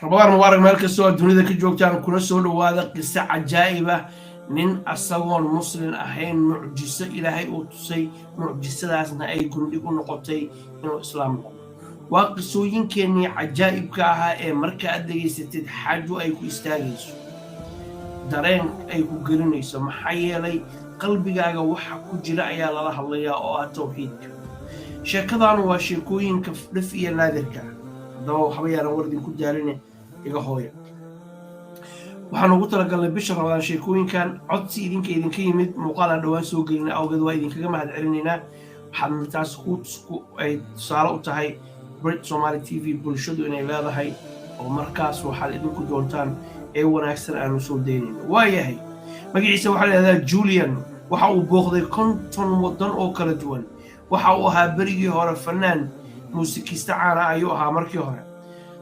Ramadaan mubaarak meel kastoo aad dunida ka joogtaan. Kuna soo dhowaada qiso cajaa'ib ah, nin asagoon Muslin ahayn mucjiso Ilaahay uu tusay, mucjisadaasna ay gundhig u noqotay inuu Islaam noqdo. Waa qisooyinkeennii cajaa'ibka ahaa ee marka aad dhegaysatid xaaju ay ku istaagayso, dareen ay ku gelinayso, maxaa yeelay qalbigaaga waxa ku jira ayaa lala hadlayaa oo ah tawxiidka. Sheekadaanu waa sheekooyinka dhif iyo naadirka ah. Haddaba waxba yaanan war idinku daaline, iga hooya. Waxaan ugu talagalnay bisha Ramadaan sheekooyinkan, codsi idinka idinka yimid muuqaal aan dhowaan soo gelinay awgeed. Waa idinkaga mahad celinaynaa. Waxaadna taas ay tusaale u tahay Brit Somali TV bulshadu inay leedahay oo markaas waxaad idinku doontaan ee wanaagsan aanu soo daynayno. Waa yahay, magaciisa waxaa la yidhahdaa Julian. Waxa uu booqday 50 waddan oo kala duwan. Waxa uu ahaa berigii hore fanaan muusikiista caana ayuu ahaa markii hore.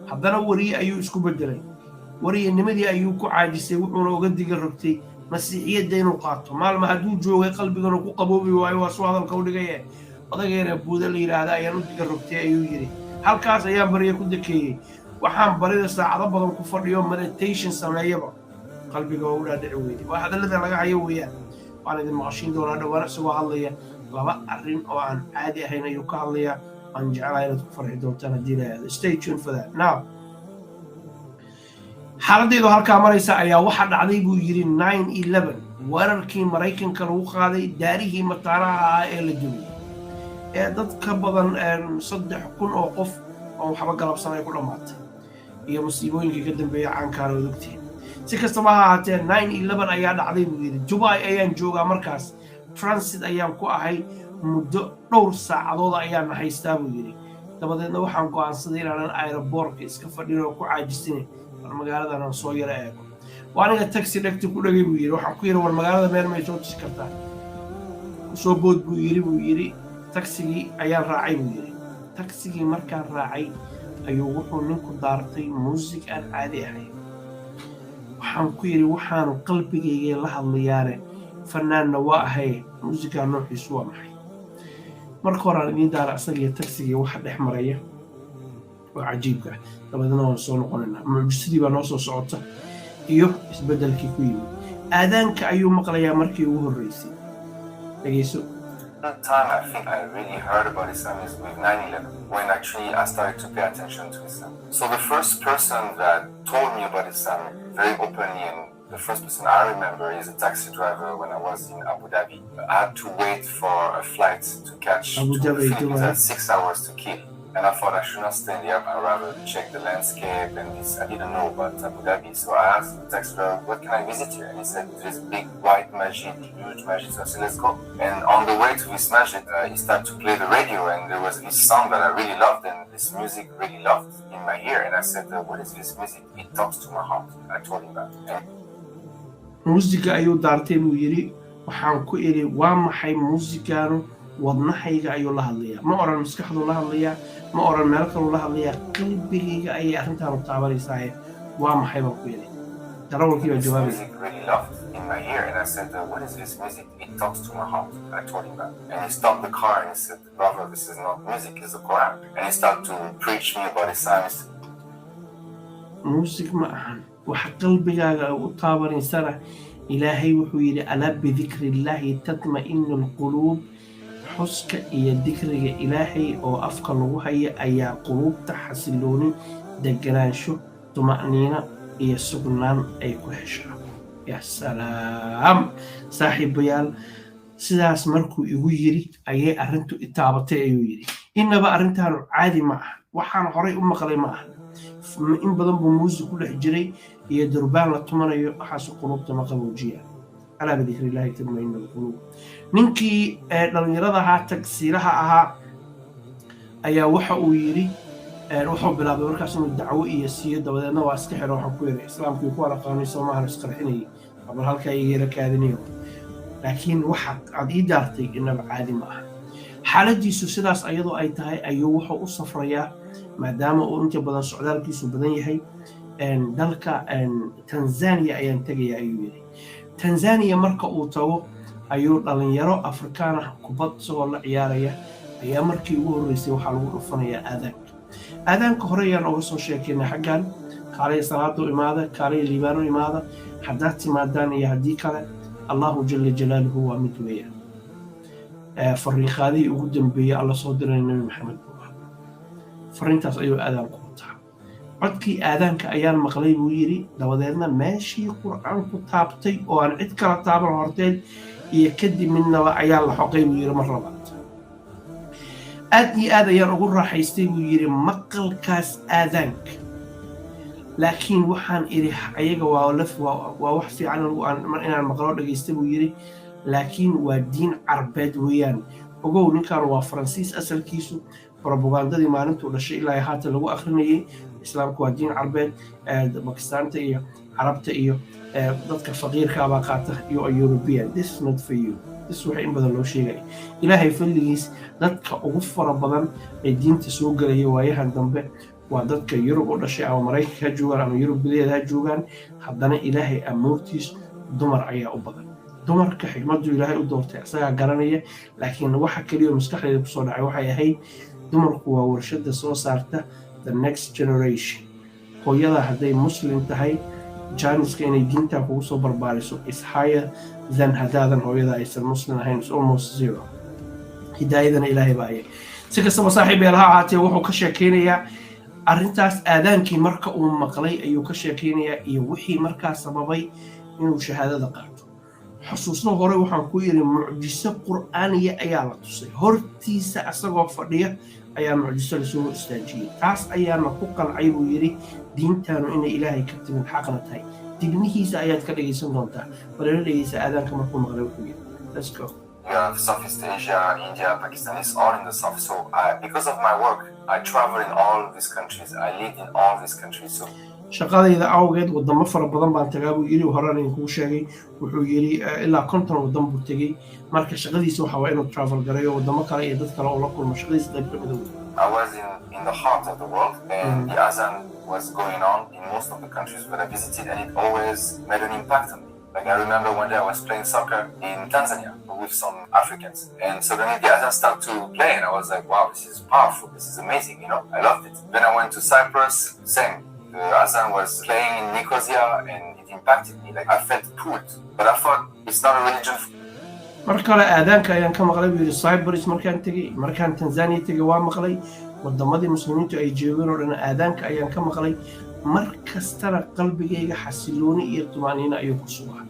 Haddana weriye ayuu isku beddelay. Wariyanimadii ayuu ku caajisay, wuxuuna uga diga rogtay Masiixiyadda inuu qaato. Maalma hadduu joogay qalbigana ku qaboobi waayo. Waa suu hadalka u dhigaye. Odageena Buuda la yidhaahda ayaan u diga rogtay, ayuu yidhi. Halkaas ayaan barya ku dekeeyey. Waxaan barida saacado badan ku fadhiyo, meditation sameeyaba, qalbiga waa u dhaadhici weyday. Waa hadallada laga hayo weeyaan. Waan idin maqashiin doonaa dhowaan isagoo hadlaya. Laba arrin oo aan caadi ahayn ayuu ka hadlayaa. Waan jeclahay inaad ku farxi doontaan haddii la yidhaahdo. Stay tuned for that. Now, xaaladdeedu halkaa maraysa ayaa waxaa dhacday, buu yidhi, 9/11, weerarkii Maraykanka lagu qaaday, daarihii mataanaha ahaa ee la dumiyey ee dad ka badan 3000 oo qof oo waxba galabsan ay ku dhammaatay, iyo musiibooyinkii ka dambeeya caankaana waad ogtihiin. Si kastaba ha ahaatee, 9/11 ayaa dhacday, buu yidhi. Dubai ayaan joogaa markaas, transit ayaan ku ahay. Muddo dhowr saacadood ayaan haystaa, buu yidhi. Dabadeedna waxaan go'aansaday inaanan airportka iska fadhin oo ku caajisine, war magaaladan aan soo yaro eego. Waa aniga taxi dhegta ku dhegay, buu yidhi. Waxaan ku yidhi, "War magaalada meel may soo tusi kartaa?" "Kusoo bood," buu yidhi. Taxigii ayaan raacay, buu yidhi. Taxigii markaan raacay ayuu wuxuu ninku daartay muusig aan caadi ahayn. Waxaan ku yidhi, "Waxaanu qalbigayga la hadlayaane, fanaanna waa ahay, muusigaa noociisu waa maxay?" Marka hore aan idiin daara isagiyo taxigii waxa dhex maraya oo cajiibka ah. Dabadeedna waan soo noqonaynaa. Mucjisadii baa noo soo socota iyo isbeddelkii ku yimid. Aadaanka ayuu maqlayaa markii ugu horreysay. Dhegeyso. Time I think I really heard about Islam is with 9/11, when actually I started to pay attention to Islam. So the first person that told me about Islam very openly and the first person I remember is a taxi driver when I was in Abu Dhabi. I had to wait for a flight to catch Abu to the Dhabi, Philippines. Dubai. I had 6 hours to kill. And I thought I should not stay in the airport, I'd rather check the landscape and this. I didn't know about Abu Dhabi. So I asked the taxi driver, "What can I visit here?" And he said, "There's big white masjid, huge masjid." So I said, "Let's go." And on the way to this masjid, he started to play the radio and there was this song that I really loved and this music really loved in my ear. And I said, "What is this music? It talks to my heart." I told him that. And Muusiga ayuu daartay, buu yidhi. Waxaan ku idhi, "Waa maxay muusigaanu? Wadnahayga ayuu la hadlayaa." Ma oran maskaxduu la hadlayaa, ma oran meel kaluu la hadlayaa. "Qalbigayga ayay arrintaanu taabanaysaa, waa maxay?" baan ku idhi. Darawalkii baa this jawaabaya. music really loved in my ear. And I said, "What is this music? It talks to my heart." I told him that. And he stopped the car and he said, "Brother, this is not music, it's the Quran." And he started to preach me about Islam. Muusig ma ahan waxa qalbigaaga u taabanaysana. Ilaahay wuxuu yidhi, ألا بذكر الله تطمئن القلوب. Xuska iyo dikriga Ilaahay oo afka lagu hayo ayaa quluubta xasilooni, deganaansho, tuma'niino iyo sugnaan ay ku heshaa. Ya salaam, saaxiibayaal. "Sidaas markuu igu yiri ayay arrintu itaabatay," ayuu yidhi. "Innaba arrintaanu caadi ma aha. Waxaan horay u maqlay ma aha." In badan buu muusig ku dhex jiray iyo durbaan la tumanayo. Waxaas quluubta ma qaboojiya. ألا بذكر الله تطمئن القلوب. Ninkii dhallinyarada ahaa, tagsiilaha ahaa, ayaa waxa uu yidhi, wuxuu bilaabay markaas inuu dacwo iyo siiyo. Dabadeedna waa iska xiro. Waxaan ku yidhi, "Islaamkii ku aqaanay soomahan isqarxinayay, bal halkaa igeela kaadinayo, laakiin waxa aad ii daartay inaba caadi ma aha." Xaaladiisu sidaas ayadoo ay tahay ayuu wuxuu u safrayaa, maadaama uu inta badan socdaalkiisu badan yahay, dalka Tanzania ayaan tegaya, ayuu yidhi. Tanzania marka uu tago ayuu dhalinyaro Afrikaan ah kubad isagoo la ciyaaraya ayaa markii ugu horreysay waxaa lagu dhufanayaa aadaanka. Aadaanka hore ayaan oga soo sheekeynay xaggan. Kaalaya salaada u imaada, kaalaya liibaan u imaada. Haddaad timaadaan iyo haddii kale, Allahu jala jalaaluhu waa mid weeyaan. Fariinqaadihii ugu dambeeyey Alla soo diray Nebi Maxamed buu ahaa. Fariintaas ayuu aadaan ku wataa. Codkii aadaanka ayaan maqlay, buu yidhi. Dabadeedna meeshii Qur'aanku taabtay oo aan cid kala taaban horteed iyo kadib midnaba ayaa la xoqay, buu yidhi. Mar labaad aad iyo aad ayaan ugu raaxaystay, buu yidhi, maqalkaas aadaanka. Laakiin waxaan idhi ayaga waa laf waa wax fiican inaan maqlo, dhegaysta, buu yidhi, laakiin waa diin Carbeed weeyaan. Ogow, ninkan waa Faransiis asalkiisu. Propagandadii maalintuu dhashay ilaa haatan lagu akrinayay, Islaamku waa diin Carbeed, Bakistaanta iyo Carabta iyo dadka faqiirkaabaa qaata iyo European, this is not for you. This waxa in badan loo sheegaya. Ilaahay fadligiis, dadka ugu fara badan ee diinta soo gelaya waayahan dambe waa dadka Yurub u dhashay, ama Maraykanka ha joogaan ama Yurub gudaheeda ha joogaan. Haddana Ilaahay amoortiis, dumar ayaa u badan. Dumarka xikmaddu Ilaahay u doortay isagaa garanaya, laakiin waxa keliya maskaxdeeda kusoo dhacay waxay ahayd dumarku waa warshada soo saarta the next generation. Hooyada hadday Muslim tahay, chance-ka inay diintaa kugu soo barbaariso is higher than haddaadan hooyada aysan Muslim ahayn, is almost zero. Hidaayadana Ilaahay baa aya. Si kastaba, saaxiib eel ha ahaatee, wuxuu ka sheekaynayaa arrintaas. Aadaankii marka uu maqlay ayuu ka sheekaynayaa iyo wixii markaa sababay inuu shahaadada qaato. Xusuusno, hore waxaan ku yidhi mucjiso qur'aaniya ayaa la tusay. Hortiisa asagoo fadhiya ayaa mucjiso lasoo hor istaajiyey. Taas ayaana ku qancay, buu yidhi, diintaanu inay Ilaahay ka timid, xaqna tahay. Dibnihiisa ayaad ka dhegaysan doontaa. Balala dhegaysa aadaanka markuu maqlay wuxuu yidhi. Let's go. You have Southeast Asia, India, Pakistan. It's all in the south. So I, because of my work, I travel in all these countries. I live in all these countries. So Shaqadayda awgeed wadamo fara badan baan tagaa, buu yidhi. Horaan idinkuu sheegay, wuxuu yidhi ilaa 50 waddan buu tegey. Marka shaqadiisa waxa waa inuu travel garayo wadamo kale iyo dad kale oo la kulmo, shaqadiisa qayb ka mida wey. I was in the heart of the world, and the azan was going on in most of the countries that I visited, and it always made an impact on me. Like, I remember one day I was playing soccer in Tanzania with some Africans, and suddenly the azan started to play, and I was like, "Wow, this is powerful, this is amazing." I loved it. Then I went to Cyprus, same. The azan was playing in Nicosia, and it impacted me. Like, I felt pulled, but I thought it's not a religion Mar kale aadaanka ayaan ka maqlay, buu yidhi, Cyprus markaan tegey, markaan Tanzania tegey waa maqlay. Wadamadii Muslimiintu ay joogeen oo dhan aadaanka ayaan ka maqlay. Mar kastana qalbigayga xasilooni iyo tumaaniino ayuu ku sugaa.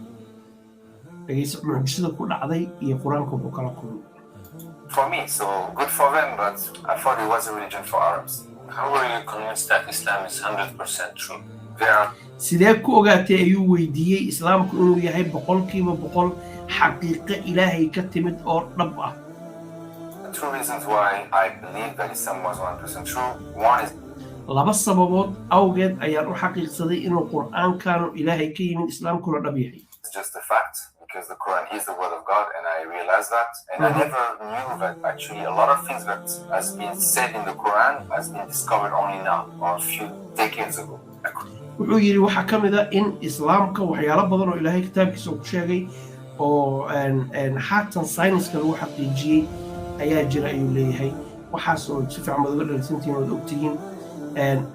Dhegeysa mucjisada ku dhacday iyo Qur-aanka wuxuu kala kulmay. for me. So good for them, but I thought it was a religion for Arabs. How were you convinced that Islam is 100% true? There are Sidee ku ogaatay, ayuu weydiiyey, Islaamku inuu yahay 100% xaqiiqo Ilaahay ka timid oo dhab ah? two reasons why I believe that Islam was 100% true. One is Laba sababood awgeed ayaan u xaqiiqsaday inuu Qur'aankanu Ilaahay ka yimid, Islaamkuna dhab yahay. just a fact, because the Quran is the word of God, and I realized that. And I never knew that actually a lot of things that has been said in the Quran has been discovered only now or a few decades ago. Wuxuu yidhi waxaa ka mid a in Islaamka waxyaalo badan oo Ilaahay kitaabkiisa uu ku sheegay oo haatan sayniska lagu xaqiijiyey ayaa jira, ayuu leeyahay. Waxaas oo si fiican baad uga dharagsantihiin ood ogtihiin.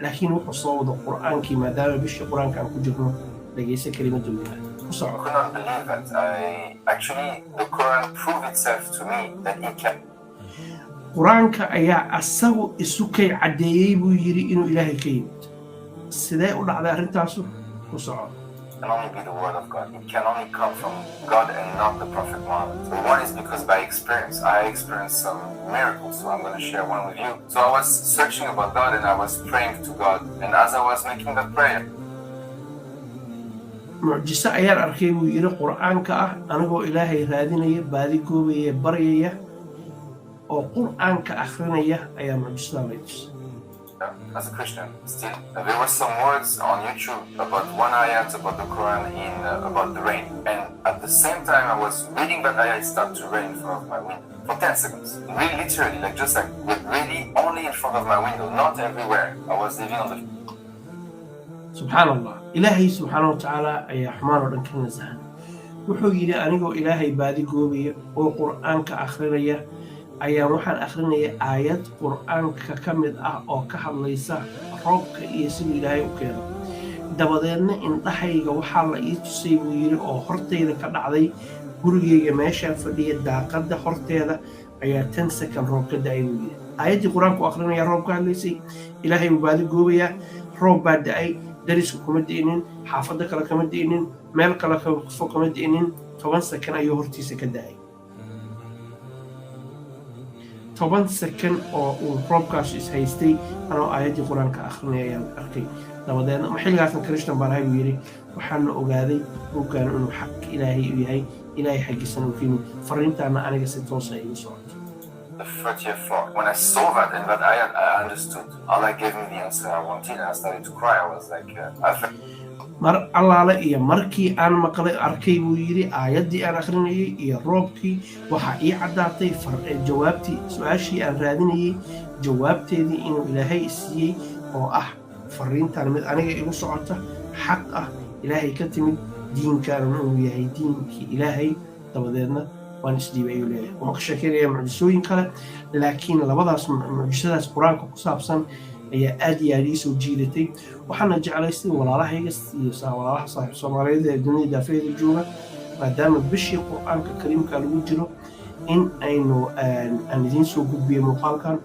Laakiin wuxuu soo wado Qur'aankii, maadaama bishii Qur-aanka aan ku jirno, dhegeysa kelimaddu yidhaahda. Ku soco. Could not believe that. I actually, the Quran proved itself to me that it can Qur-aanka ayaa asagu isu kay caddeeyey, buu yidhi, inuu Ilaahay ka yimid. Sidee u dhacday arrintaasu? Ku soco. Only be the word of God. It can only come from God and not the Prophet Muhammad. So one is because by experience, I experienced some miracles. So I'm going to share one with you. So I was searching about God and I was praying to God. And as I was making that prayer, Mucjiso ayaan arkay, buu yidhi, Qur-aanka ah. Anigoo Ilaahay raadinaya, baadi goobaya, baryaya oo Qur-aanka akhrinaya ayaa mucjisadaa lay tusay. As a Christian, still, there were some words on YouTube about one ayat about the Quran in about the rain. And at the same time I was reading that ayat, it started to rain in front of my window for 10 seconds. Really, literally, like just like with really only in front of my window, not everywhere. I was living on the Subxaan Allah, Ilaahay subxaana wa tacaala ayaa xumaan oo dhan ka nasahan. Wuxuu yidhi anigoo Ilaahay baadi goobaya oo Qur-aanka akhrinaya ayaa waxaan akhrinaya aayad Qur-aanka ka mid ah oo ka hadlaysa roobka iyo siduu Ilaahay u keeno. Dabadeedna indhahayga waxaa la ii tusay, buu yidhi, oo hortayda ka dhacday, gurigayga meeshaan fadhiya daaqadda horteeda ayaa 10 second roob ka da'ay, buu yidhi. Aayaddii Qur-aanku akrinaya roob ka hadlaysay, Ilaahay buu baadi goobayaa, roob baa da'ay. Dariska kuma di'inin, xaafadda kale kama di'inin, meel kale fog kama di'inin. 10 second ayuu hortiisa ka da'ay. 10 second oo uu roobkaas is haystay anoo aayaddii Qur-aanka akrinaya ayaan arkay. Dabadeedna xilligaasna Christian baan ahay, buu yidhi. Waxaana ogaaday buuggan inuu xaq Ilaahay u yahay, Ilaahay xaggiisana uu ka yimid, fariintaana aniga si toosa igu socoto. The 30th floor. When I saw that in that ayat, I understood. Allah gave me the answer I wanted, and I started to cry. I was like, I felt Mar allaale iyo markii aan maqlay, arkay, buu yidhi, aayaddii aan akhrinayay iyo roobkii, waxaa ii caddaatay jawaabtii su-aashii aan raadinayay jawaabteedii inuu Ilaahay siiyey, oo ah fariintan mid aniga igu socota, xaq ah, Ilaahay ka timid, diinkaanuna inuu yahay diinkii Ilaahay. Dabadeedna waan isdhiibay, ayuu leeyahay. Wuxuu ka sheekeynayaa mucjisooyin kale, laakiin labadaas mucjisadaas Qur-aanka ku saabsan ayaa aad iyo aad ii soo jiidatay. Waxaana jeclaystay walaalahayga iyo walaalaha saaxiib Soomaaliyeed ee dunida daafeeda jooga, maadaama bishii Qur-aanka Kariimka lagu jiro, in aynu aan idiin soo gudbiyo muuqaalkan.